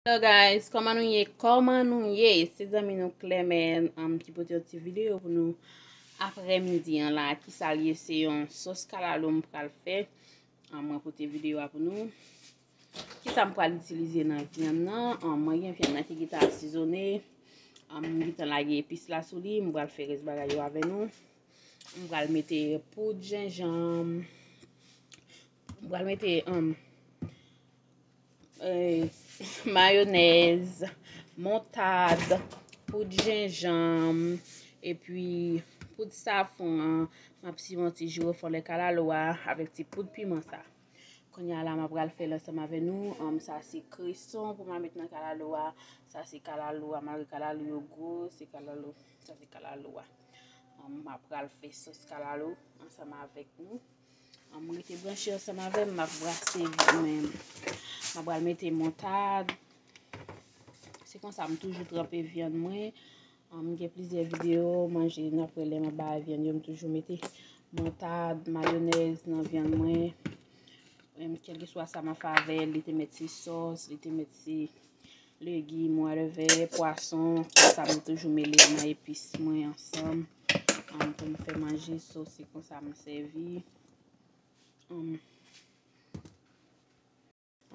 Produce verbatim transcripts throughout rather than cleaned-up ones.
Hello guys, kòman nou ye? Kòman nou ye? Se zanmi nou Clemène, um, ki pote yon ti videyo pou nou aprèmidi an la. Kisa l ye? Se yon sòs kalalou m pral fè. Um, mwen pote videyo a pou nou. Kisa m pral itilize nan vyann nan? Um, mwen gen vyann nan ki gentan asizone. Um, m gentan lage epis la sou li. M pral fè rès bagay yo avè nou. M pral mete poud jenjanm. M pral mete, um, eh, mayonèz, montad, poud jenjanm, epi poud safran. M ap simen ti jiwofò lè kalalou a avèk ti poud piman sa. Kounye a la, m ap pral fè l ansanm avè nou. Um, sa se kreson pou m al met nan kalalou a. Sa se kalalou a, malgre kalalou yo gwo, se kalalou, sa se kalalou a. Um, m ap pral fè sòs kalalou ansanm avèk nou. Ann rete branche ansanm avè m, m ap brase vyann mwen. M ap pral mete montad. Se konsa m toujou tranpe vyann mwen. Ann, m gen plizyè videyo manje n ap wè lè m ap bay vyann yo, m toujou mete montad, mayonèz nan vyann mwen. Em, kèlkeswa sa m ap fè avè l, li te mèt se sòs, li te mèt se legim, whatever, pwason, konsa m toujou mele nan epis mwen ansanm, um, pou m fè manje, so se konsa m sèvi. Um,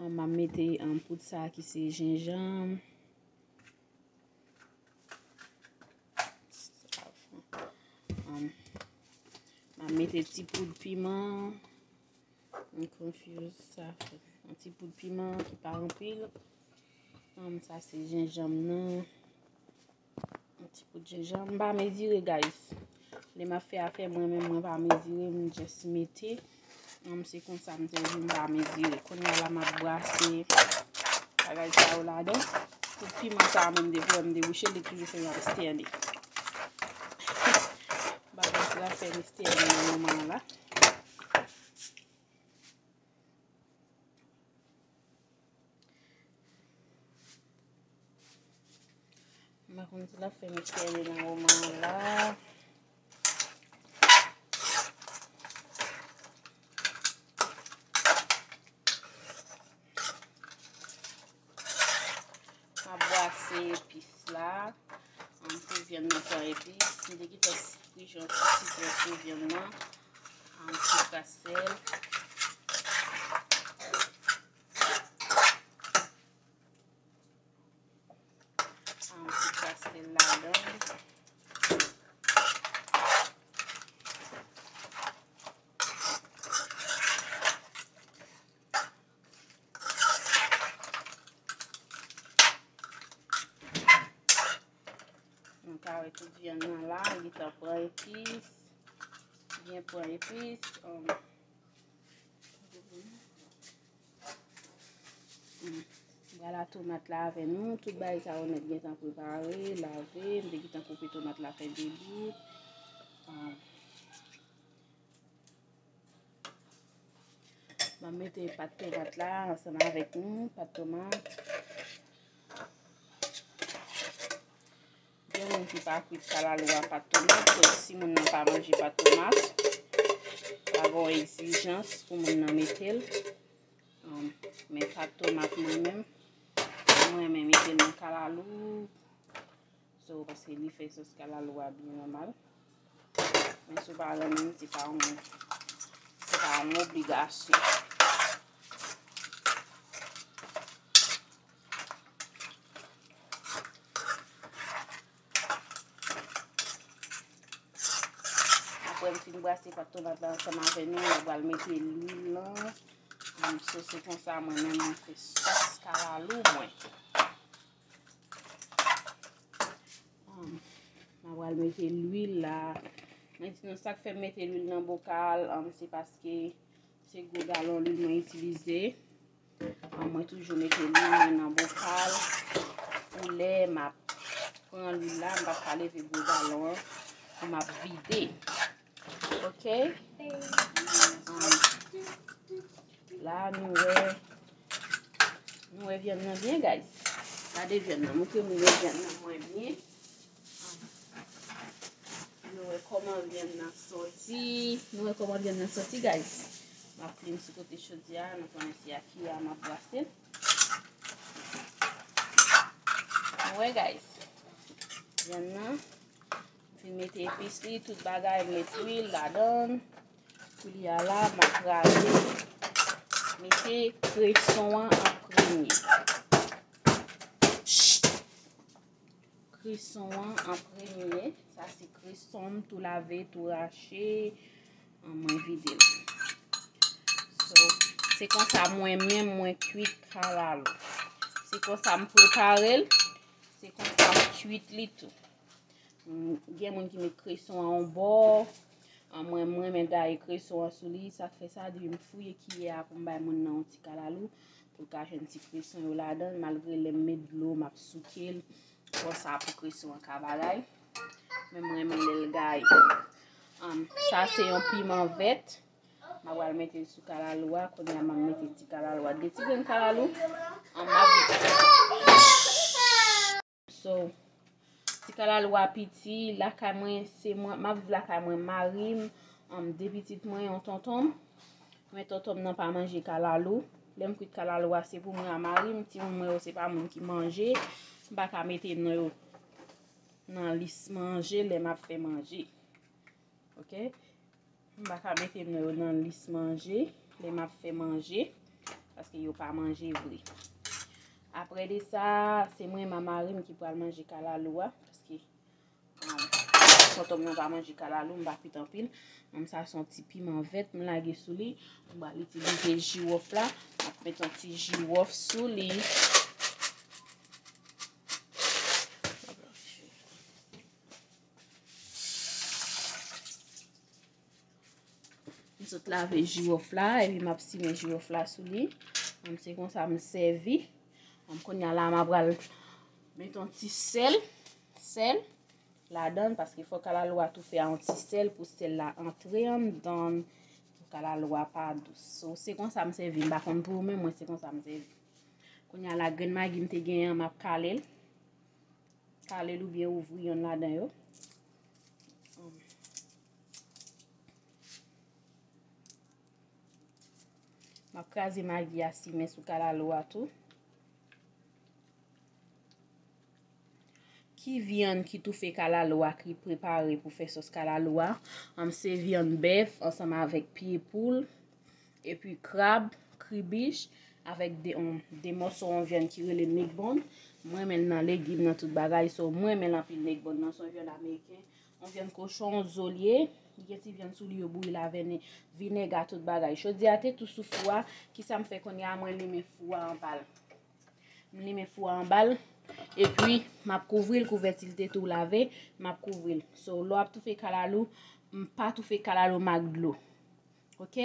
um, m ap mete, um, poud sa ki se jenjanm. Um, m ap mete ti poud piman. M confuse sa. Yon ti poud piman ki pa anpil. Ann, sa se jenjanm nan. Yon ti poud jenjanm. M pa mezire, guys. Lè m ap fè afè mwen menm, mwen pa mezire, m just mete. Ann, se konsa m te di m pa mezire. Kounye a la, m ap brase bagay sa yo ladan. Tout piman sa a, mwen m te pran, m te bouche, li toujou fè m ap stène. Bagay sa la fè m stène nan moman an la. M pa konn si l ap fè m stène nan moman an la. M ap brase epis la. Ann, pou vyann nan pran epis. M te gentan fri yon ti sitwon sou vyann nan. Yon ti kras sèl. Yon ti kras sèl ladan. Nou ka wè tout vyann nan la, li gentan pran epis. Byen pran epis. Um, vwala tomat la avè nou. Tout bagay sa yo nèt gentan prepare, lave. M te gentan koupe tomat la fè de bout. Um, M ap mete pat tomat la ansanm avèk nou, pat tomat. Gen moun ki pa kwit kalalou a pat tomat, so si moun nan pa manje pat tomat, pa gen yon egzijans pou moun nan mete l. Um, men pat tomat mwen menm, mwen renmen mete l nan kalalou. So, paske li fè sòs kalalou a byen nòmal. Men si w pa renmen l, se pa yon, se pa yon obligasyon. Apre m fin brase pat tomat la ansanm avè nou, nou pral mete lwil lan. Ann, so se konsa mwen menm mwen fè sòs kalalou mwen. Ann, mwen pral mete lwil la. Mwen di nou sa k fè m mete lwil nan bokal, ann, se paske se gwo galon lwil mwen itilize. Ann, mwen toujou mete lwil mwen nan bokal. Pou lè m ap pran lwil la, m p ap ka leve gwo galon an pou m ap vide. Ok? Ann, la, nou wè, nou wè vyann nan byen, guys. Gade vyann nan, montre mwen wè vyann nan mwen byen. Nou wè kòman vyann nan sòti. Nou wè kòman vyann nan sòti, guys. M ap plim sou kote chodyè a, nou konnen se a ki a m ap brase l. Wè, guys. Vyann nan. M fin mete epis li, tout bagay, m met lwil ladan l. Koulye a la, m ap rale. Mete kreson an an premye. Kreson an an premye. Sa se kreson m tou lave, tou rache. An, mwen vide l. So, se konsa mwen menm, mwen kwit kalalou. Se konsa m prepare l. Se konsa m kwit li tou. Mm, gen moun ki met kreson an yon bò. An, mwen, mwen renmen gaye kreson an sou li. Sa k fè sa, depi m fouye kiyè a pou m bay moun nan yon ti kalalou, pou l ka jwenn ti kreson yo ladan l, malgre lè m met dlo, m ap souke l. Konsa pou kreson an ka bagay. Men mwen renmen lè l gaye. An, sa se yon piman vèt. M a pral mete l sou kalalou a. Kounye a, m ap mete ti kalalou a. De ti grenn kalalou. An, m ap So, ti kalalou a piti, lakay mwen, se mwen, m ap viv lakay mwen, mari m, um, de pitit mwen, yon tonton m. Men tonton m nan pa manje kalalou. Lè m kwit kalalou a, se pou mwen a mari m, timoun mwen yo, se pa moun ki manje. M pa ka mete non yo nan lis manje lè m ap fè manje. Ok? M pa ka mete non yo nan lis manje, lè m ap fè manje, paske yo pa manje vre. Apre de sa, se mwen ak mari m ki pral manje kalalou a, paske, um, tonton m nan pa manje kalalou, m pa kwit anpil. Menm sa, se yon ti piman vèt, m lage sou li. M pral itilize jiwòf la, m ap met yon ti jiwòf sou li. M sot lave jiwòf la, epi m ap simen jiwòf la sou li. An, se konsa m sèvi. An, kounye a la, m ap pral met yon ti sèl, sèl ladan l, paske fò kalalou a toufe a yon ti sèl pou sèl la antre anndan l, pou kalalou a pa dous. So, se konsa m sèvi, m pa konn pou ou, men mwen, se konsa m sèvi. Kounye a la, grenn magi m te genyen an, m ap kale l. Kale l oubyen ouvri yonn ladan yo. M ap kraze magi a simen sou kalalou a tou. Ki vyann ki toufe kalalou a ki prepare pou fè sòs kalalou a? Am, se vyann bèf ansanm avèk pye poul, epi krab, kribich, avèk de, on, de mòso yon vyann ki rele negbon. Mwen renmen l nan legim, nan tout bagay, so mwen renmen l anpil, negbon nan. Se yon vyann ameriken, yon vyann kochon, zo l ye, li gen ti vyann sou li, yo bouyi l avè ne-, vinèg a tout bagay. Chodi a te tou sou fou a, kisa m fè kounye a? Mwen limen fou a anba l. M limen fou a anba l, epi m ap kouvri l, kouvèti l te tou lave, m ap kouvri l. So, lè w ap toufe kalalou, m pa toufe kalalou m ak dlo. Ok?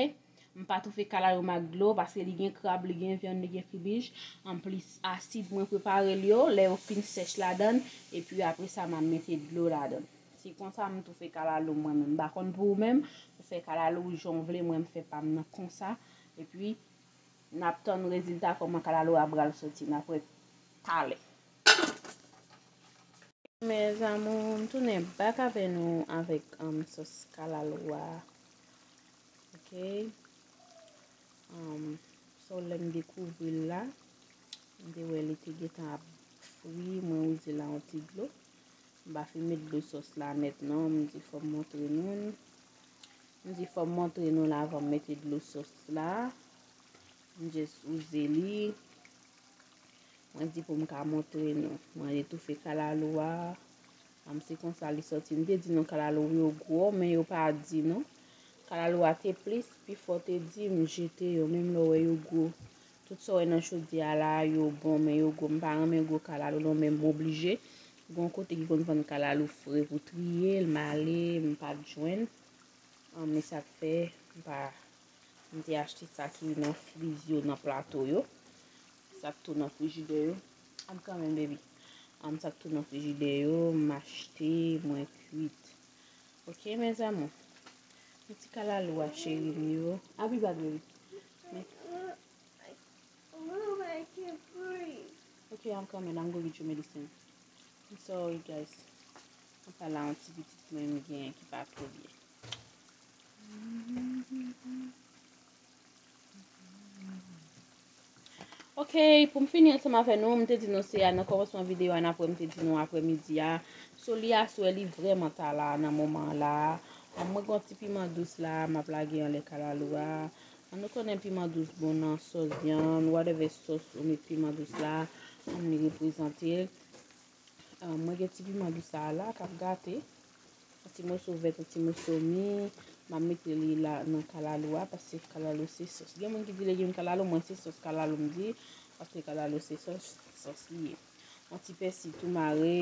M pa toufe kalalou m ak dlo, paske li gen krab, li gen vyann, li gen kribich. Anplis, asid mwen prepare l yo, lè yo fin sèch ladan l, epi apre sa, m ap mete dlo ladan l. Se konsa m toufe kalalou mwen menm. M pa konn pou ou menm, ou fè kalalou ou jan w vle, mwen m fè pa m nan konsa. Epi, n ap tann rezilta kòman kalalou a pral soti. N ap wè talè. Mes amours, m tounen back avè nou avèk, um, sòs kalalou a. Ok. Um, so, lè m dekouvri l la, m te wè li te gentan ap fri, mwen wouze l a yon ti dlo. M pa fin met dlo sòs la nèt non, m di fò m montre nou l. M di fò m montre nou l avan m mete dlo sòs la. M just wouze li. Mwen di pou m ka montre nou. Mwen etoufe kalalou a. Am, se konsa li sòti. M te di nou kalalou yo gwo, men yo pa di non. Kalalou a te plis, pifò te di m jete yo. Menm lè w wè yo gwo. Tout sa w wè nan chodyè a la, yo bon, men yo gwo. M pa renmen gwo kalalou non, men m oblije. Gon kote ki konn vann kalalou fre pou triye l, m ale, m pa t jwenn. An, men sa k fè, m pa, m te achte sa ki nan friz yo, nan plato yo. Sa k tou nan frijidè yo. An, kanmenm, baby. An, sa k tou nan frijidè yo, m achte, mwen kwit. Ok, mes amours. Yon ti kalalou a, cheri m yo. I'll be back, baby. Men Okay, I'm coming. I'm gonna get you medicine. I'm sorry, guys. Mwen pale a yon ti pitit mwen m gen ki pa twò byen. Ok, pou m fini ansanm avè nou, m te di nou se a nan kòmansman videyo a, n ap wè m te di nou aprèmidi a. So, li aswè, li vrèman ta la nan moman an la. Mwen gen yon ti piman dous la, m ap lage anlè kalalou a. An nou konnen piman dous bon nan sòs vyann, whatever sòs ou met piman dous la, an li reprezante l. Ah, mwen gen ti piman dous sa a la k ap gate. Yon ti moso vèt, yon ti moso mi. M ap mete li la nan kalalou a, paske kalalou se sòs. Gen moun ki di legim kalalou, mwen se sòs kalalou m di, paske kalalou se sòs, sòs li ye. Yon ti pèsi tou mare,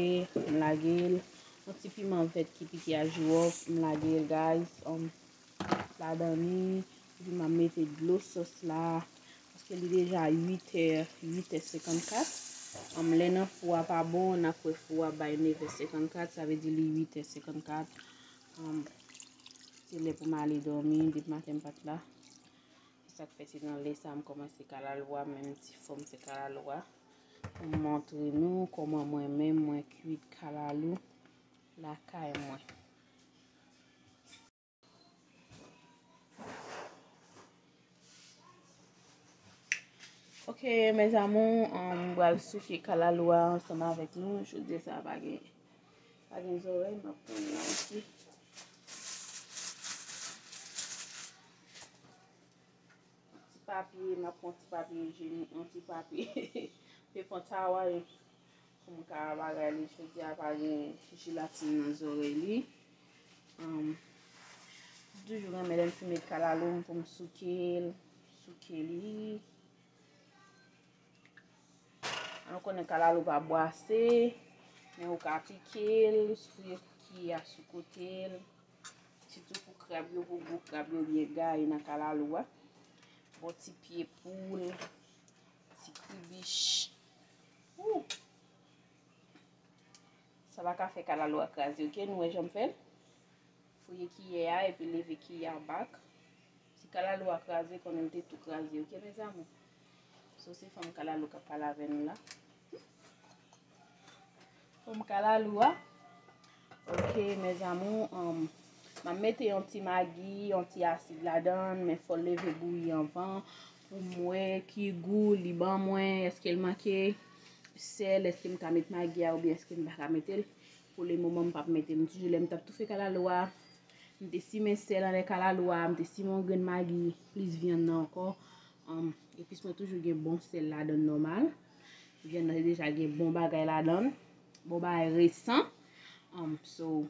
m lage l. Yon ti piman vèt ki pike a jiwòf, m lage l, guys. Um, ladan li, epi m ap mete dlo sòs la, paske li deja uit è, uit è senkannkat. Anm, lè nan fou a pa bon, n ap wè fou a bay nèf è senkannkat, sa vle di li uit è senkannkat. Anm, se lè pou m ale dòmi, depi maten m pa t la. Se sa k fè se nan lè sa a m kòmanse kalalou a, menm ti fò m fè kalalou a, pou m montre nou kòman mwen menm mwen kwit kalalou lakay mwen. Ok, mes amours, um, m pral souke kalalou a ansanm avèk nou. Jodi sa pa gen, pa gen zòrèy, m ap pran yon ti, ti papye, m ap pran ti papye ijyenik, yon ti papye pepan tawal. Pou m ka bagay li, jodi a pa gen jelatin nan zòrèy li. Um, m toujou renmen lè m fin met kalalou m pou m souke l, souke li. An nou konnen kalalou pa bwase, men ou ka pike l, fouye kiyè a sou kote l. Sitou pou krab yo, pou gwo krab yo byen gaye nan kalalou a. Bon ti pye poul, ti kribich. Ooh! Sa pa ka fè kalalou a kraze, ok? Nou wè jan m fè l? Fouye kiyè a epi leve kiyè a back. Si kalalou a kraze, konnen l te tou kraze, ok, mes amours? So, se fanm kalalou k ap pale avè nou la. Fanm kalalou a. Ok, mes amours, um, m ap mete yon ti magi, yon ti asid ladan l, men fò l leve bouyi anvan pou m wè ki gou li ban mwen, èske l manke sèl, èske m ka met magi a oubyen èske m pa ka mete l. Pou le moman, m p ap mete l. M toujou lè m t ap toufe kalalou a, m te simen sèl anlè kalalou a, m te simen yon grenn magi, plis vyann nan ankò. Um, epis mwen toujou gen bon sèl ladan l nòmal. Vyann nan te deja gen bon bagay ladan l, bon bagay resan. Um, so,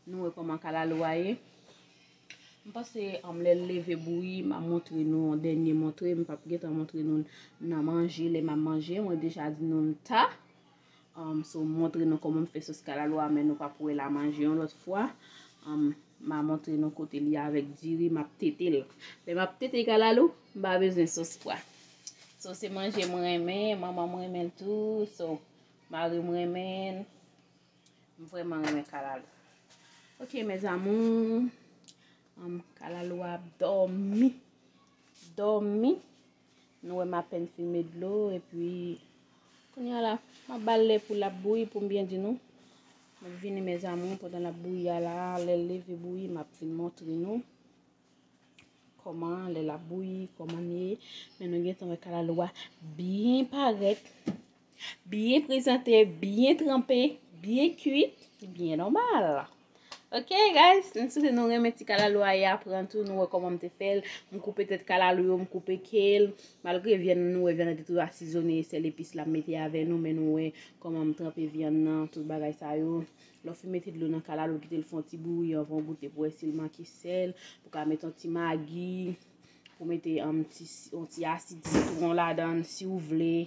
nou wè kòman kalalou a ye. M panse, um, lè l leve bouyi, m a montre nou yon dènye montre. M p ap gentan montre nou l nan manje, lè m ap manje. Mwen deja di nou l ta. Um, so, m montre nou kòman m fè sòs kalalou a, men nou p ap wè l a manje yon lòt fwa. Um, m a montre nou kote li avèk diri, m ap tete l. Lè m ap tete kalalou, m pa bezwen sòs pwa. So, se manje m renmen, manman m renmen l tou. So, mari m renmen l. M vrèman renmen kalalou. Ok, mes amours. Um, kalalou a ap dòmi. Dòmi. Nou wè m apèn fin met dlo, epi kounye a la, m ap ba l lè pou l ap bouyi, pou m byen di nou. M ap vini, mes amours, pandan l ap bouyi a la, lè l leve bouyi, m ap vin montre nou kòman, lè l ap bouyi, kòman l ye. Men nou gentan wè kalalou a byen parèt, byen prezante, byen tranpe, byen kwit, byen nòmal. Ok, guys, m swete nou renmen ti kalalou a, e aprann tou, nou wè kòman m te fè l. M koupe tèt kalalou yo, m koupe ke l. Malgre vyann nan, nou wè vyann nan te tou asizone, sèl epis la m mete avè nou, men nou wè kòman m tranpe vyann nan, tout bagay sa yo. Lè w fin mete dlo nan kalalou, kite l fè yon ti bouyi anvan w goute pou wè si l manke sèl. Ou ka met yon ti magi, pou mete, um, ti, yon ti asid sitwon ladan l, si w vle.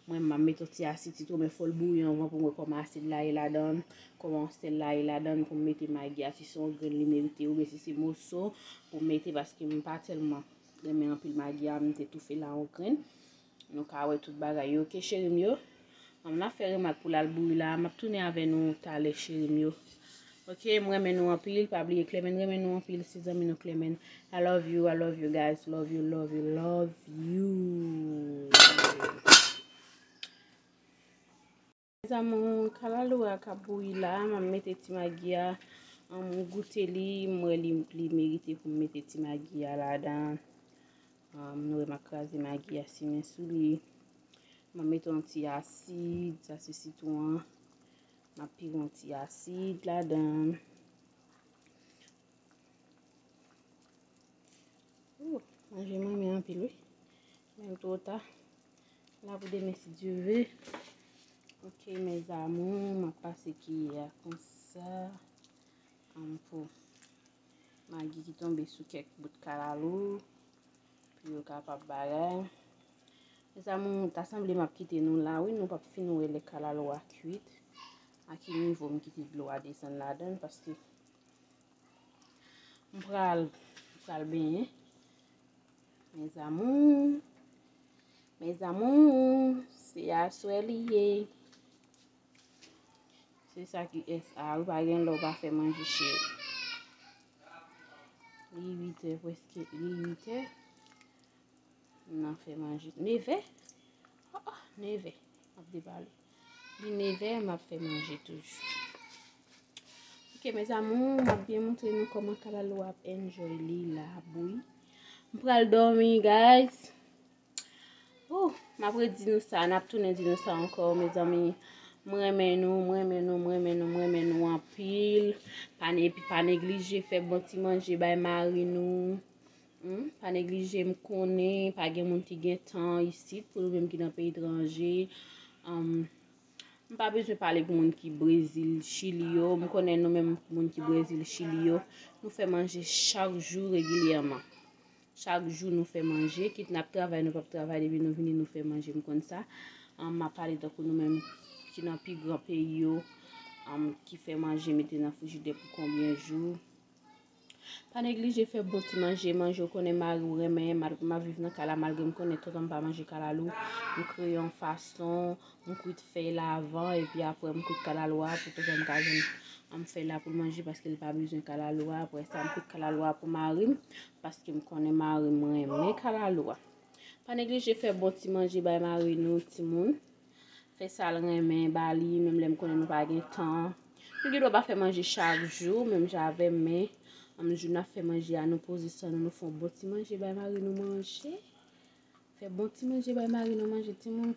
Mwen, m ap mete yon ti asid sitwon, men fò l bouyi anvan pou m wè kòman asid la ye ladan l, kòman sèl la ye ladan l, pou m mete magi a, si se yon grenn li merite, oubyen si se moso pou m mete, paske m pa tèlman renmen anpil magi a, m te toufe l a yon grenn. Nou ka wè tout bagay yo. Ok, cheri m yo. Ann, n ap fè remak pou l al bouyi la. M ap tounen avè nou talè, cheri m yo. Ok, m renmen nou anpil. Pa bliye Clemène renmen nou anpil. Se zanmi nou Clemène. I love you, I love you guys. Love you, love you, love you. Mes amours, kalalou a k ap bouyi la. M ap mete ti magi a. Ann, m goute li. M wè li, li merite pou m mete ti magi a ladan. Ann, nou wè m ap kraze magi a, simen sou li. Mwen mete yon ti asid, sa se sitwon an. M ap pire yon ti asid ladan. Ooh, manje mwen renmen anpil, wi. Men l twò ta. La pou demen, si Dye ve. Ok, mes amours, m ap pase kiyè a konsa. Ann pou magi ki tonbe sou kèk bout kalalou. Pou yo kapab bagay. Mes amours, ta sanble m ap kite nou la, wi. Nou p ap fin wè lè kalalou a kwit. A ki nivo m kite dlo a desann ladan l, paske m pral, m pral benyen. Mes amours, mes amours, se aswè li ye. Se sa ki S A, wi, pa gen lè w pa fè manje, cheri. Li uit è, prèske, li uit è. M nan fè manje. Nevè? Oh, oh, nevè. M ap depale. Li nevè, m ap fè manje toujou. Ok, mes amours, m ap byen montre nou kòman kalalou ap enjoy li la, bouyi. M pral dòmi, guys. Ooh, m ap redi nou sa, n ap tounen di nou sa ankò, mezanmi. M renmen nou, m renmen nou, m renmen nou, m renmen nou anpil. Pa ne-, epi pa neglije fè bon ti manje bay mari nou. Hmm, pa neglije, m konnen pa gen moun ki gen tan isit, pou nou menm ki nan peyi etranje. Anm, m pa bezwen pale pou moun ki Brezil, Chili yo. M konnen nou menm moun ki Brezil, Chili yo, nou fè manje chak jou regilyèman. Chak jou nou fè manje, kit n ap travay, nou p ap travay, depi nou vini, nou fè manje, m konn sa. Anm, m ap pale tankou nou menm ki nan pi gran peyi yo, anm, ki fè manje, mete nan frijidè pou konbyen jou. Pa neglije fè bon ti manje, manje w konnen mari w renmen. Mal-, m ap viv nan kay la, malgre m konnen tout tan m pa manje kalalou, m kreye yon fason, m kwit fèy la avan, epi apre m kwit kalalou a, pou tout tan m ka jwenn, anm, fèy la pou l manje, paske l pa bezwen kalalou a. Apre sa, m kwit kalalou a pou mari m, paske m konnen mari m renmen kalalou a. Pa neglije fè bon ti manje bay mari nou, timoun. Fè sa l renmen ba li, menm lè m konnen nou pa gen tan. Nou gen dwa pa fè manje chak jou, menm jan avè m, men, anm, jou n ap fè manje a, nou poze san nou, nou fè yon bon ti manje bay mari nou manje. Fè bon ti manje bay mari nou manje, timoun.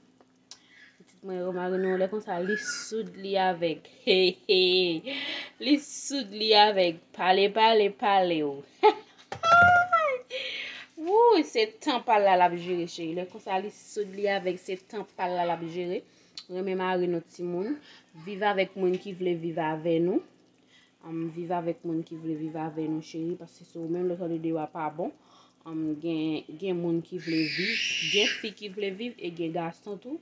Pitit mwen yo, mari nou, lè konsa, li soud, li avèg. He, he. Li soud, li avèg. Pale, pale, pale, o. Wouy, se tan pa l la l ap jere, cheri. Lè konsa, li soud, li avèg, se tan pa l la l ap jere. Renmen mari nou, timoun. Viv avèk moun ki vle viv avè nou. Anm, viv avèk moun ki vle viv avè nou, cheri, paske se ou menm lè w tande deyò a pa bon. Anm, gen, gen moun ki vle viv, gen fi ki vle viv, e gen gason tou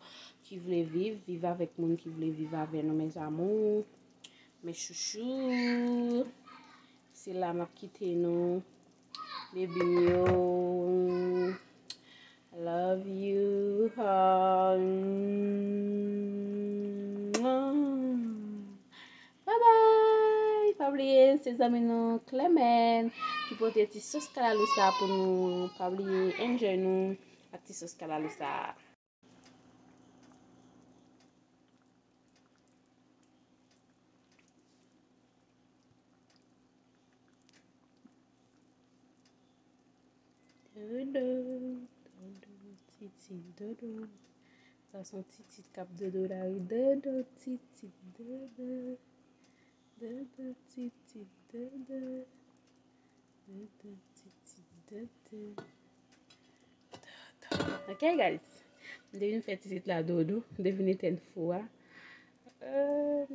ki vle viv. Viv avèk moun ki vle viv avè nou, mes amours, mes chouchous. Se la m ap kite nou. Baby m yo. Love you all. Bye bye. Pa bliye, se zanmi nou Clement ki pote ti sos kalalou sa pou nou. Pa bliye, enjoy nou ak ti sos kalalou sa. Dodo, dodo, titit dodo. Sa se yon titit k ap dodo la, wi. Dodo, titit dodo. Dodo, titit dodo. Dodo, titit dodo. Dodo. Ok, guys. M te vin fè titit la dodo. M te vin etèn fou a. Euh,